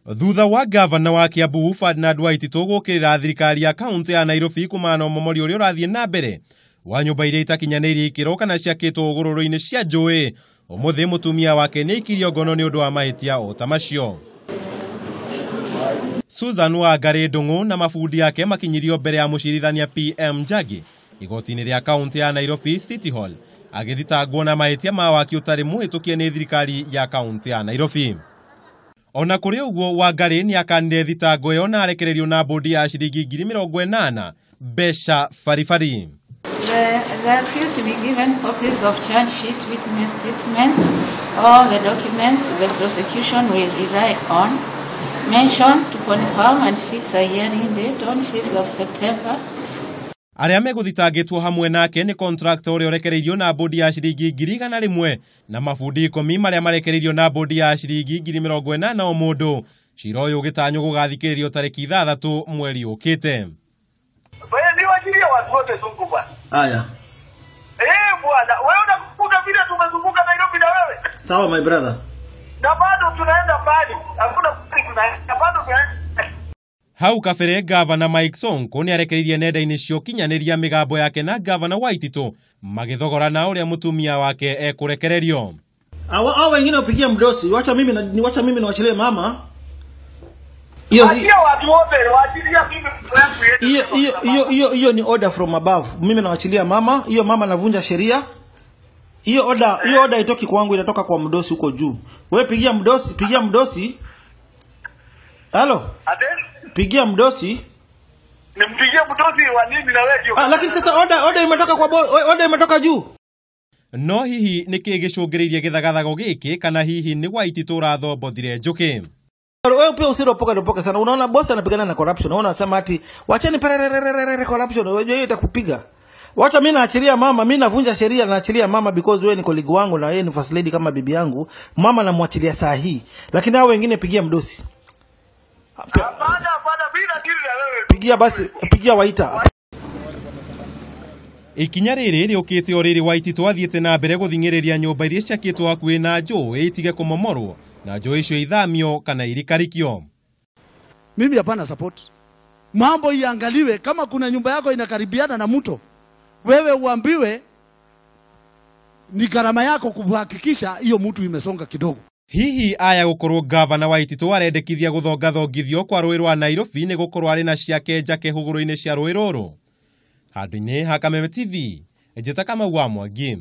Thutha wa gavana wa Kiambu Ferdinand Waititu gũkĩrĩra thirikari ya kaunti ya Nairobi kumana na ũmomori ũrĩa ũrathiĩ na mbere wa nyũmba iria itakinyanĩirie ikĩro kana ciakĩtwo hũgũrũrũ-inĩ cia njũĩ, ũmũthĩ mũtumia wake nĩaikirio ngono nĩ ũndũ wa mahĩtia o ta macio. Susan Wangari Ndung'u na mabundi yake makinyirio mbere ya mũcirithania PM Njagi igoti-inĩ rĩa kaunti ya Nairobi City Hall agĩthitangwo na mahĩtia ma waki ũtarĩ mũhĩtũkie nĩ thirikari ya kaunti ya Nairobi. Ona kũrĩ ũguo, Wangari nĩakanire thitango ĩyo na arekererio na bũndi ya ciringi 80,000 mbeca baribari. The accused be given copies of charge sheet, witness statements, all the documents the prosecution will rely on, mention to confirm and fix a hearing date on 5th of September. Arĩa megũthitangĩtwo hamwe nake nĩ contractor ũrĩa ũrekereirio na bũndi ya ciringi 100,000 na mabundi 10 marĩa marekereirio na bũndi ya ciringi 80,000 o mũndũ. Cira ũyũ ũgĩtanywo gũgathikĩrĩrio tarĩki 6 mweri ũkĩte. Niwachilie watu wote zungu bwana. Aya. Bwana, wewe unakumbuka vile tumezunguka Nairobi na wewe? Sawa my brother. Na bado tunaenda mbali. Hakuna tunaenda bado tunaenda. Hau kabere gavana Mike Sonko nĩarekereirie nenda-inĩ cia ũkinyanĩria mĩgambo yake na gavana Waititu magĩthogorana ũrĩa mũtumia wake ekũrekererio. Hao wengine wapigia mdosi, wacha mimi na wacha mimi niwachilie mama. Hiyo watu wote waachilia mimi. Hiyo ni order from above. Mimi nawachilia mama, hiyo mama navunja sheria. Hiyo order itoki kwangu, inatoka kwa mdosi huko juu. Wewe pigia mdosi, pigia mdosi. Halo? Ate? Pigia mdosi. Nimpigie mdosi wa nini na wewe? Lakini sasa order imetoka kwa order imetoka juu. No hihi nĩkĩ gĩcũngĩrĩirie gĩthagathago gĩkĩ kana hihi nĩ Waititu ũrathobothire njũkĩ? Wewe pia usiropoka ropoka sana. Unaona boss anapigana na corruption. Unaona anasema ati wacheni pererererere corruption. Wewe hiyo itakupiga. Wacha mimi naachilia mama, mimi navunja sheria naachilia mama because wewe ni colleague wangu na yeye ni first lady kama bibi yangu. Mama namwachilia saa hii. Lakini hao wengine pigia mdosi. Hapana, bila deal na wewe. Pigia basi, pigia Waita. Ikinya rĩrĩ rĩũkĩte o rĩrĩ Waititu athiĩte na mbere gũthing'ĩrĩria nyũmba iria ciakĩtwo hakuhĩ na njũĩ itige kũmomorwo na njũĩ icio ithamio kana irikarikio. Mimi hapana support. Mambo iangaliwe, kama kuna nyumba yako inakaribiana na mto, wewe uambiwe ni gharama yako kuhakikisha hiyo mtu imesonga kidogo. Hihi aya gũkorwo gavana Waititu arendekithia gũthongathongithio kwa rũĩ rwa Nairobi nĩ gũkorwo arĩ na ciake njake hũgũrũ-inĩ cia rũĩ rũrũ. Handũ-inĩ ha Kameme TV, njĩta Kamau wa Mwangi.